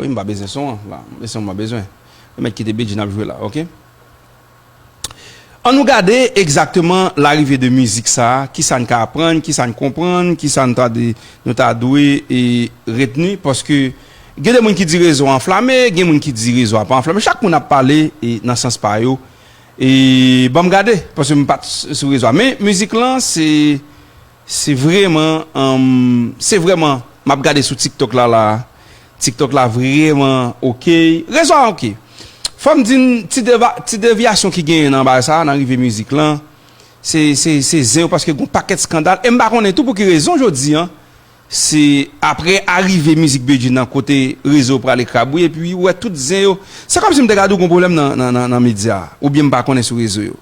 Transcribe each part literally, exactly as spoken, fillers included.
Wi, m pa bezwen son an la. E son m pa bezwen. Mwen mèt kite Bedjine ap jwe la, oke? An nou gade egzakteman larive de mizik sa a, kisa n ka aprann, kisa n konprann, kisa n ta de, nou ta dwe e, retni, paske gen de moun ki di rezo a anflame, gen moun ki di rezo a pa anflame. Chak moun ap pale e, nan sans pa yo. E ban m gade, paske m pa t s- sou rezo a. Men mizik lan, se Se vrèman, um, se vrèman, m ap gade sou TikTok la la. TikTok la vrèman oke. Rezo a oke. Fò m di n, ti, deva, ti devyasyon ki genyen nan bagay sa, nan rive mizik lan, se, se, se zen yo paske gon pakèt skandal. E m pa konnen tou pou ki rezon jodi an. Se apre arive mizik Bedjine nan kote rezo prale krabouye, epi ou wè tout zen yo. Se kòmsi m te ka di w gon pwoblèm nan, nan, nan, nan medya a, oubyen m pa konnen sou rezo yo.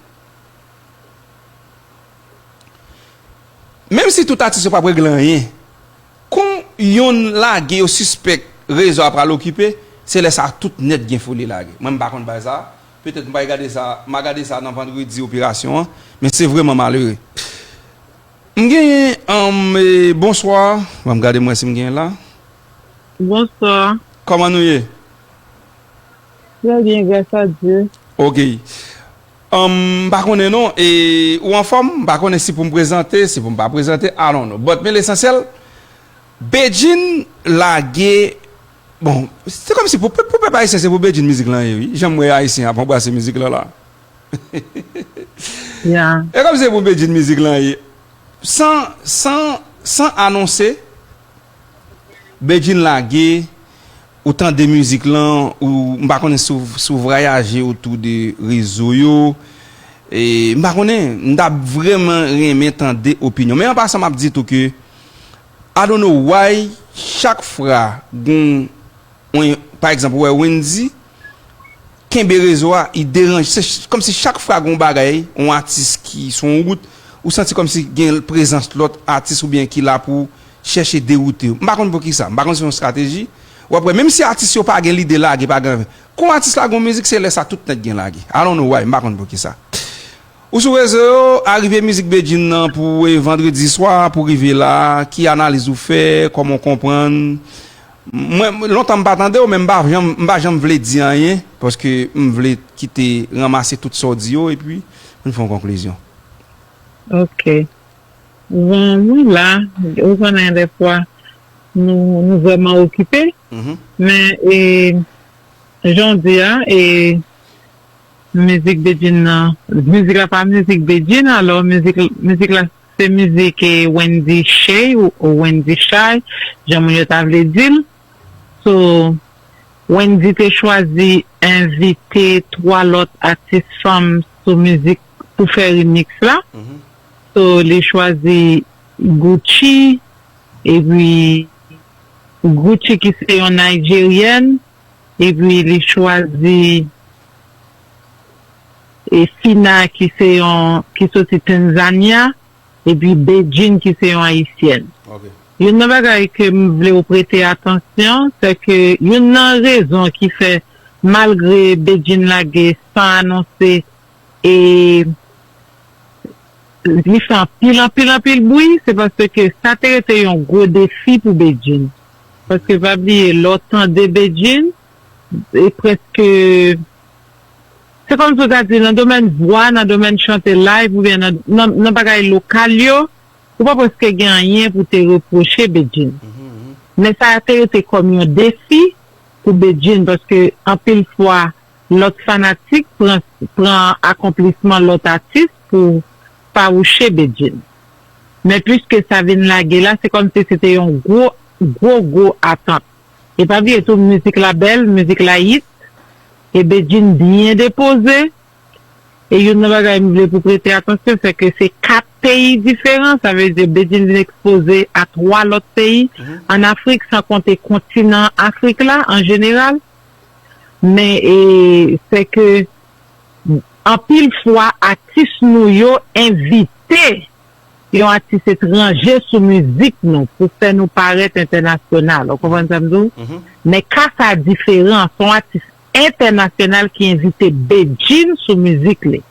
Menm si tout atis yo p ap regle anyen, kon yonn lage yo sispèk rezo a pral okipe, se lè sa a tout nèt gen foli lage. Mwen m pa konn bagay sa, petèt m pral gade sa, m a gade sa nan vandredi operasyon an, men se vrèman malere. M genyen, um, e, bonswa, ban m gade m wè si m genyen la. Bonswa. Kòman nou ye? Très bien, grâce à Dieu. Ok. Um, m pa konnen non, e ou anfòm, m pa konnen si pou m prezante, si pou m pa prezante, I don't know. But men lesansyèl, Bedjine lage, bon, se kòmsi pou, pou, pou pèp ayisyen, se pou Bedjine mizik lan ye, wi. Jan m wè ayisyen ap anbrase mizik lan la. Yeah. E kòmsi se pou Bedjine mizik lan ye. San, san, san anonse, Bedjine lage, ou tande mizik lan, ou m pa konnen si w, si w vwayaje otou de rezo yo. E, m pa konnen, m ta vrèman renmen tande opinyon. Men an pasan, m ap di tou ke, I don't know why, chak fwa gon, gon, pa egzanp, ou wè Wendy, kenbe rezo a, i deranje. Se ch- kòmsi chak fwa gon bagay, yon atis ki sou yon wout, ou santi kòmsi gen prezans lòt atis oubyen ki la pou chèche dewoute yo. M pa konn poukisa, m pa konn si se yon estrateji. W ap wè, menm si atis yo pa gen lide lage, pa gen anyen. Kon atis la gon mizik, se lè sa tout nèt gen lage. I don't know why, m pa konn poukisa. Ou sou rezo yo, arive mizik Bedjine nan pou e, vandredi swa, pou rive la, ki analiz ou fè, kòman w konprann? Mwen, lontan m pa tande w, men m pa janm, m pa janm vle di anyen, paske m vle kite ranmase tout sa w di yo, epi nou fè yon konklizyon. Ok. Bon, mwen la, ou konnen dèfwa, nou, nou vrèman okipe, Mhm. men e, jan w di a, e, mizik Bedjine nan, mizik la pa mizik Bedjine, alò mizik, mizik la se mizik e, Wendy Shay ou, ou Wendy Shay, jan moun yo ta vle di l. So, Wendy te chwazi envite twa lòt atis fanm sou mizik pou fè remix la. Mhm. So, li chwazi Gucci, epi Gucci ki se yon Nigeryèn, epi li chwazi e Fina ki se yon, ki soti Tanzania, epi Bedjine ki se yon Ayisyèn. Ok. Youn nan bagay ke m vle w prete atansyon, se ke youn nan rezon ki fè, malgre Bedjine lage san anonse, e li fè anpil, anpil, anpil bri, se paske sa te rete yon gwo defi pou Bedjine. Paske pa bliye, lè w tande Bedjine, e prèske, se kòmsi w ta di nan domèn vwa, nan domèn chante live oubyen nan, nan, nan bagay lokal yo, ou pa prèske gen anyen pou te repwoche Bedjine. Men sa te rete kòm yon defi pou Bedjine, paske anpil fwa, lòt fanatik pran, pran akonplisman lòt atis pou fawouche Bedjine. Men piske sa vin lage la, se kòmsi se te yon gwo, gwo, gwo atant. E pa bliye tou, mizik la bèl, mizik la hit, e Bedjine byen depoze. E youn nan bagay m vle pou prete atansyon, se ke se kat peyi diferan, sa vle di Bedjine vin ekspoze a twa lòt peyi ann Afrik, san konte kontinan Afrik la an jeneral. Men e, se ke anpil fwa atis nou yo envite yon atis etranje sou mizik nou pou fè nou parèt entènasyonal. Ou konprann sa m di w? Men ka sa a diferan, se yon atis entènasyonal ki envite Bedjine sou mizik li.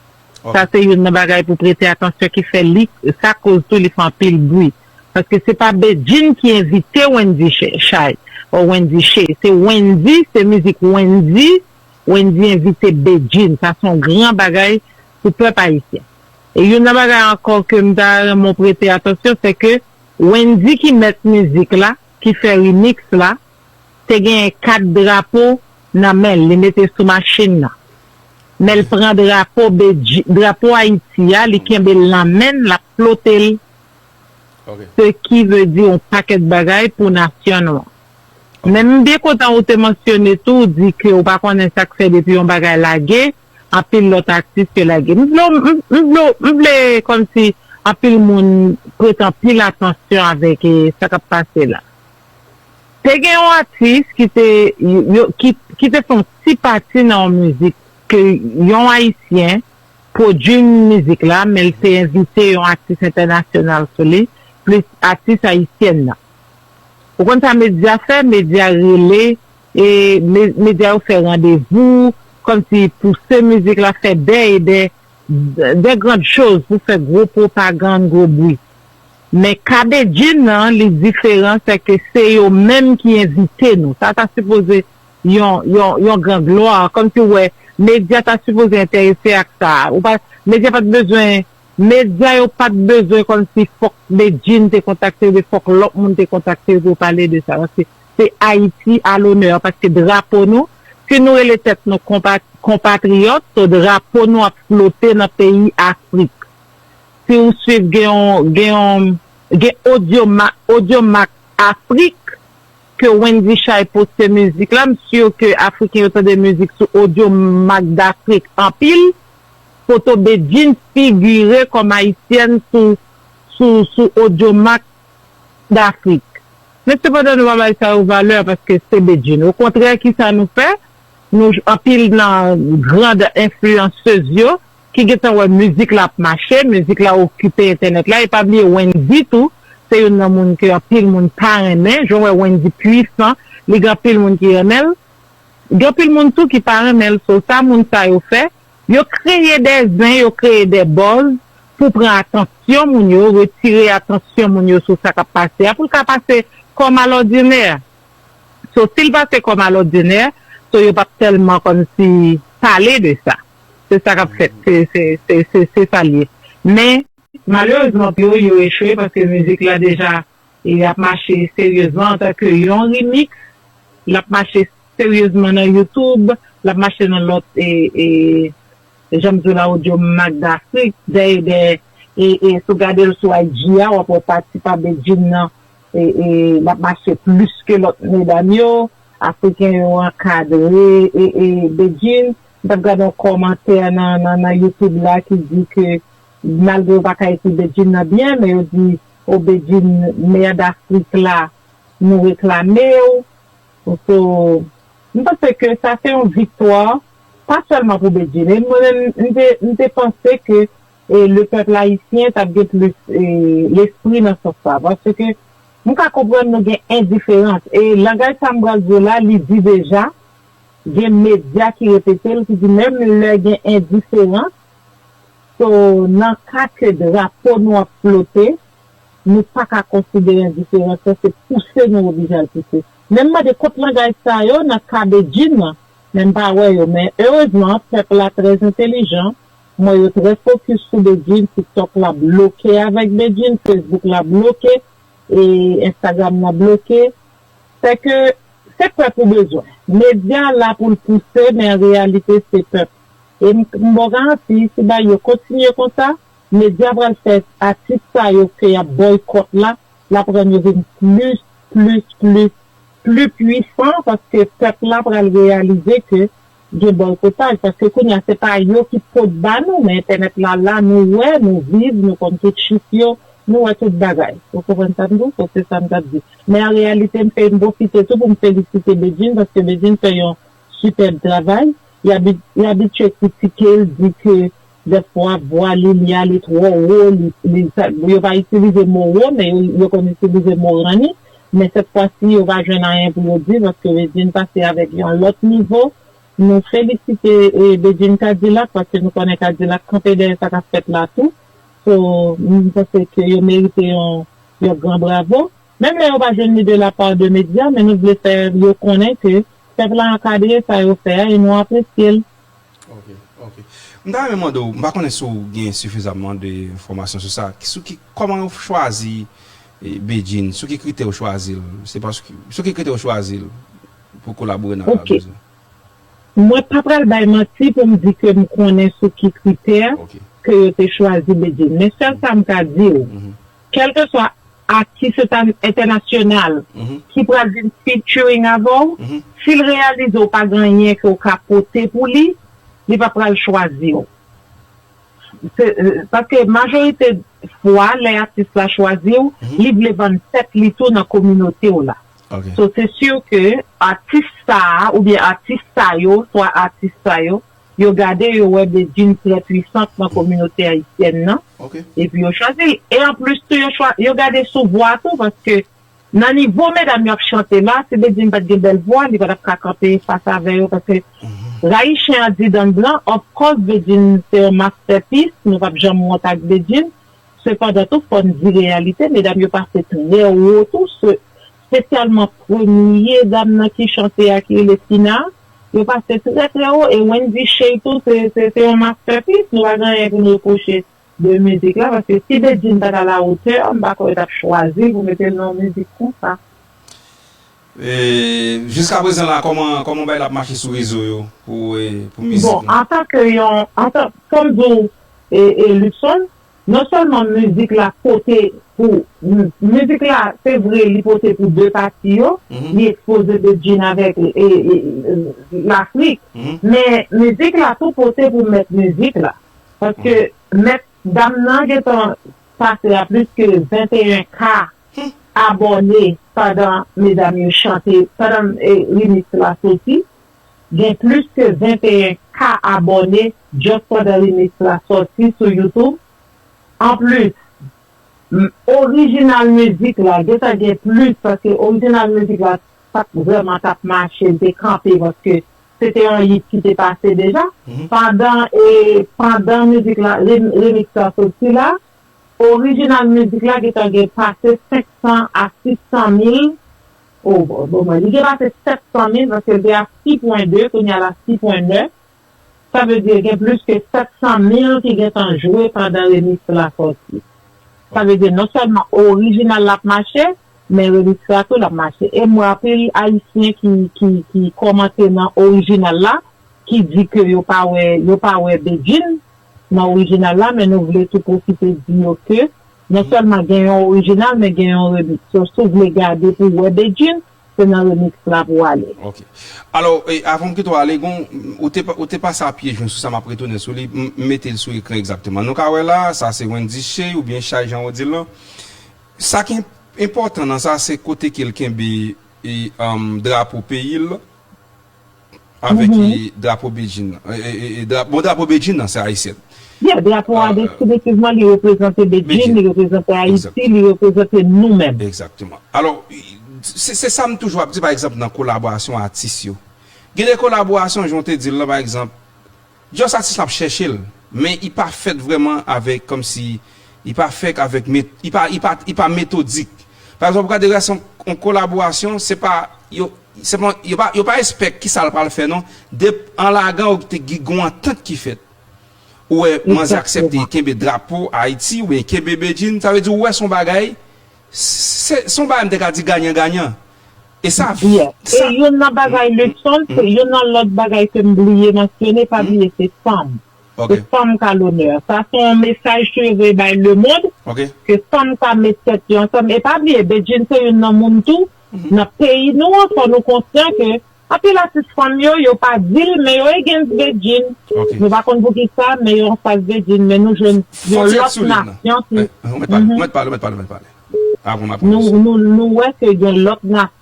Sa se youn nan bagay pou prete atansyon ki fè li, sa koz tou li fè anpil bri. Paske se pa Bedjine ki envite Wendy Shay. Ò, Wendy Che. Se Wendy, se mizik Wendy. Wendy envite Bedjine. Sa se yon gran bagay pou pèp ayisyen. E youn nan bagay ankò ke m ta renmen w prete atansyon, se ke Wendy ki mèt mizik la, ki fè remix la, te genyen kat drapo nan men l, li mete sou machin nan. Men l pran drapo Bedji, drapo Ayiti a, li kenbe l nan men l, l ap flote l. Se ki vle di yon pakèt bagay pou nasyon nou an. Men m byen kontan ou te mansyone tou, ou di ke ou pa konnen sa k fè depi yon bagay lage, anpil lòt atis yo lage. M vle, m, m vle, m vle kòmsi anpil moun prete anpil atansyon avèk e, sa k ap pase la. Te gen yon atis ki te, yo, ki, ki te fè yon ti pati nan yon mizik ke yon Ayisyen pwodui mizik la, men l te envite yon atis entènasyonal sou li, plis atis ayisyèn nan. Ou konn sa medya fè? Medya rele, e me- medya yo fè randevou, kòmsi pouse mizik la, fè dè e dè, dè grann choz pou fè gwo pwopagann, gwo bri. Men ka Bedjine nan, li diferan, se ke se yo menm ki envite nou. Sa ta sipoze yon, yon, yon gran glwa, kòmsi w wè, medya ta sipoze enterese ak sa. Ou pa, medya pa t bezwen, medya yo pa t bezwen kòmsi fòk Bedjine te kontakte yo, fòk lòt moun te kontakte yo pou yo pale de sa. Paske se Ayiti a lonè, paske drapo nou, si nou rele tèt nou konpa- konpatriyòt, so drapo nou ap flote nan peyi Afrik. Si ou swiv, gen yon, gen yon, gen Audiomack, Audiomack Afrik, ke Wendy Shay poste mizik la, m si ke Afriken yo tande mizik sou Audiomack d'Afrique anpil, foto Bedjine figire kòm ayisyèn sou, sou, sou Audiomack d'Afrique. Men sepandan nou pa bay sa yo valè paske se Bedjine. Okontrè, kisa nou fè? Nou, anpil nan grand enfliyansez yo, ki gentan wè mizik la ap mache, mizik la okipe entènèt la, e pa bliye Wendy tou, se youn nan moun ke anpil moun pa renmen, jan w wè Wendy pwisan, li gen anpil moun ki renmen l, gen anpil moun tou ki pa renmen l, so sa moun sa yo fè, yo kreye dè zen, yo kreye dè buzz pou pran atansyon moun yo, retire atansyon moun yo sou sa k ap pase a, pou l ka pase kòm alòdinè. So, si l pase kòm alòdinè, so yo p ap tèlman kòmsi pale de sa. Se sa k ap fèt. Se, se, se, se, se sa l ye. Men, malerezman pou yo, yo echwe paske mizik la deja e ap mache seryezman antanke yon remix. L ap mache seryezman nan YouTube. L ap mache nan lòt, e, e, jan m di w la, Audiomack d'Afrique. Dèyè, dèyè, e, e, si w gade l sou I G a, w ap wè pati pa Bedjine nan, e, e, l ap mache plis ke lòt medam yo. Afriken yo ankadre, e, e, Bedjine. M t ap gade yon kòmantè nan, nan, nan YouTube la ki di ke malgre yo pa ka ekri Bedjine nan byen, men yo di, o Bedjine, mè d'Afrik la, nou reklame w. So, m panse ke sa se yon viktwa, pa sèlman pou Bedjine. E mwen menm, m te, m te panse ke, e, le pèp ayisyen t ap gen plis, e, lespri nan sans sa. Paske m ka konprann nou gen endiferans. E langaj sa m pral di w la, li di deja, gen medya ki repete l, ki di menm lè gen endiferans, so, nan ka ke drapo nou ap flote, nou pa ka konsidere endiferans lan, se pouse nou oblije al pouse. Men m mande kot langaj sa yo nan ka Bedjine nan, men m pa wè yo. Men erezman, pèp la trè entelijan, m wè yo trè fokis sou Bedjine, TikTok la bloke avèk Bedjine, Facebook la bloke, e Instagram la bloke. Se ke se pèp ou bezwen. Medya la pou l pouse, men an reyalite se pèp. E m, m ba w garanti, si bagay yo kontinye konsa, medya pral fè atis sa yo ke y ap bòykòt la, l ap rann yo vin plis, plis, plis, pli pwisan, paske pèp la pral reyalize ke gen bòykotaj, paske kounye a se pa yo ki pot ba nou, men entènèt la la, nou wè, nou viv, nou konn tout chif yo, nou wè tout bagay. Ou konprann sa m di w? So, se sa m t ap di. Men an reyalite, m fè m pwofite tou pou m felisite Bedjine, paske Bedjine fè yon sipèb travay. Li abi-, li abitye kritike l, di ke dèfwa vwa li, li ale twò wo, li, li, sa, yo pa itilize mo wo, men yo, yo konn itilize mo ranni. Men sèt fwa si, yo pa jwenn anyen pou yo di, paske Bedjine pase avèk yon lòt nivo. Nou felisite, e, Bedjine Kadilak, paske nou konnen Kadilak kanpe dèyè sa k ap fèt la tou. So, m panse ke yo merite yon, yon gran bravo. Menm lè yo pa jwenn li de la part de medya, men nou vle fè yo konnen ke pèp la ankadre sa yo fè a e nou apresye l. Ok, ok. M ta renmen mande w, m pa konnen si w gen sifizaman de enfòmasyon sou sa, sou ki, kòman yo chwazi Bedjine, sou ki kritè yo chwazi l, se paske, sou ki kritè yo chwazi l pou kolabore nan Rap Buzz la? Mwen pa pral bay manti pou m di ke m konnen sou ki kritè ke yo te chwazi Bedjine. Men sèl sa m ka di w, kèlkeswa atis entènasyonal ki pral vin featuring avè w, si l reyalize w pa gen anyen ke w ka pote pou li, li pa pral chwazi w. Paske majorite fwa lè atis la chwazi w, li vle vann tèt li tou nan kominote w la. So se si ke atis sa a oubyen atis sa yo, swa atis sa yo, yo gade yo wè Bedjine trè pwisant nan kominote ayisyèn nan, epi yo chwazi l. E anplis tou yo chwa, yo gade sou vwa tou, paske nan nivo medam yo ap chante la, si Bedjine pa t gen bèl vwa, li pa t ap ka kanpe fas avè yo, paske rayi chen an di dan blan, of course Bedjine se yon masterpiece, nou p ap janm wont ak Bedjine. Sepandan tou, fò n di reyalite, medam yo pase trè wo tou, espesyalman premye dam nan ki chante a ki rele Tina, yo pase trè trè wo, e Wendy Shay tou, se se se yon masterpiece, nou pa gen anyen pou n repwoche de mizik la, paske si Bedjine pa t alawotè, m pa kwè yo t ap chwazi l pou mete l nan yon mizik konsa. E, jiska prezan la, kòman kòman bagay la ap mache sou rezo yo pou e, pou mizik Bon, la? Antanke yon, antan, kòm di w, e, e, Luckson, non sèlman mizik la pote pou, m- mizik la, se vre, li pote pou de pati yo, li ekspoze Bedjine avèk e, e, e, Lafrik, men mizik la tou pote pou mèt mizik la. Paske mèt dam nan gentan pase a plis ke venteyen ka abòne pandan medam yo chante, pandan e, remix la soti. Gen plis ke venteyen ka abòne just pandan remix la soti sou YouTube. Anplis, m- orijinal mizik la gentan gen plis, paske orijinal mizik la pa t vrèman t ap mache, l te kanpe paske se te yon hit ki te pase deja. Pandan e pandan mizik la, rem- remix la soti la, orijinal mizik la gentan gen pase senk san a sis san mil. O, bon, bon, mwen, li gen pase sèt san mil, paske l te a sis pwen de, kounye a l a sis pwen nèf. Sa vle di gen plis ke sèt san mil ki gentan jwe pandan remix la soti. Sa vle di non sèlman orijinal la ap mache, men remix la tou l ap mache. E m wè anpil ayisyen ki ki ki kòmante nan orijinal la, ki di ke yo pa wè yo pa wè Bedjine nan orijinal la, men nou vle tou pwofite di yo ke non sèlman gen yon orijinal, men gen yon remix. So, si w vle gade pou w wè Bedjine, se nan remix la pou w ale. Ok. Alò, e, avan m kite w ale, gon, ou te, ou te pase a pye jwen sou sa, m ap retounen sou li, m, m mete l sou ekran egzakteman. Nou ka wè la, sa se Wendy Shay oubyen Chay jan w di l lan. Sa ki enpòtan nan sa, se kote ke l kenbe e, um, drapo peyi l avèk e, drapo Bedjine nan. E, e, e, dra, bon, drapo Bedjine nan, se ayisyèn. Yeah, drapo a definitivman li reprezante Bedjine, li reprezante Ayiti, li reprezante nou menm. Egzakteman. Alò, se se sa m toujou ap di, pa egzanp, nan kolaborasyon atis yo. Gen de kolaborasyon, jan w te di l lan, pa egzanp, just atis la ap chèche l, men li pa fèt vrèman avèk, kòmsi, li pa fèt avèk, met- li pa, li pa, li pa metodik. Pa egzanp, ou gade rès yon, yon kolaborasyon, se pa, yo, se pa, yo pa, yo pa espèk kisa l pral fè, non. De, an lagan, ou te gen yon antant ki fèt. Ou wè, manzè aksepte kenbe drapo Ayiti, oubyen kenbe Bedjine, sa vle di ou wè se yon bagay, se se yon bagay m te ka di ganyan ganyan. E sa, yeah. E sa, youn nan bagay Luckson, se youn nan lòt bagay ke m bliye mansyone, pa bliye se fanm. Ok. Se fanm ka lonè. Sa se yon mesaj tou yo voye bay lemonn, ok, ke fanm ka met tèt yo ansanm. E pa bliye, Bedjine se youn nan moun tou, nan peyi nou an, fò nou konsyan ke anpil atis fanm yo, yo pa di l, men yo against Bedjine. Ok. Nou pa konn poukisa, men yo anfas Bedjine, men nou jwenn yon lòt nasyon ki. Mèt pale, mèt pale, mèt pale, mèt pale. Avan m ap pale. Nou, nou, nou wè ke gen lòt nasyon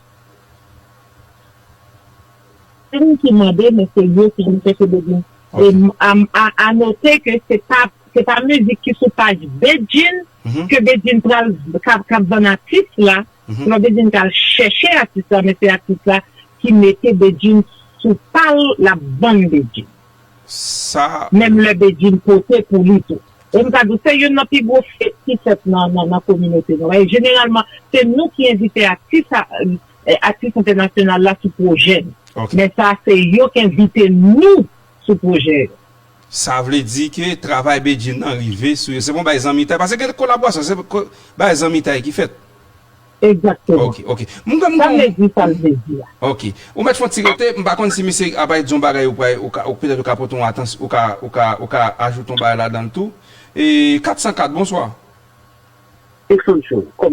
ki mande, men se yo ki vin chèche Bedjine. Ok. E a, a, a note ke se pa, se pa mizik ki sou paj Bedjine ke Bedjine pral, k ap, k ap vann atis la. Se pa Bedjine k al chèche atis la, men se atis la ki mete Bedjine sou pa l, l ap vann Bedjine. Sa. Menm lè Bedjine pote pou li tou. E m ka di w, se youn nan pi gwo fèt ki fèt nan, nan, nan kominote nou. E jeneralman, se nou ki envite atis, a, e, atis entènasyonal la sou pwojè nou. Ok. Men sa, se yo ki envite nou sou pwojè yo. Sa vle di ke travay Bedjine nan rive sou yo. Se bon bay zanmitay. Paske gen kolaborasyon, se ko- bay zanmitay ki fèt. Egzakteman. Ok, ok. Mwen, mwen, Sa vle di, sa l vle di a. Ok. Ou mèt fè yon ti rete, m pa konn si misye ap bay di yon bagay ou pral, ou ka, ou petèt ou ka pote yon atans, ou ka, ou ka, ou ka ajoute yon bagay ladan l tou. E kat san kat, bonswa. Exxon Show, kòman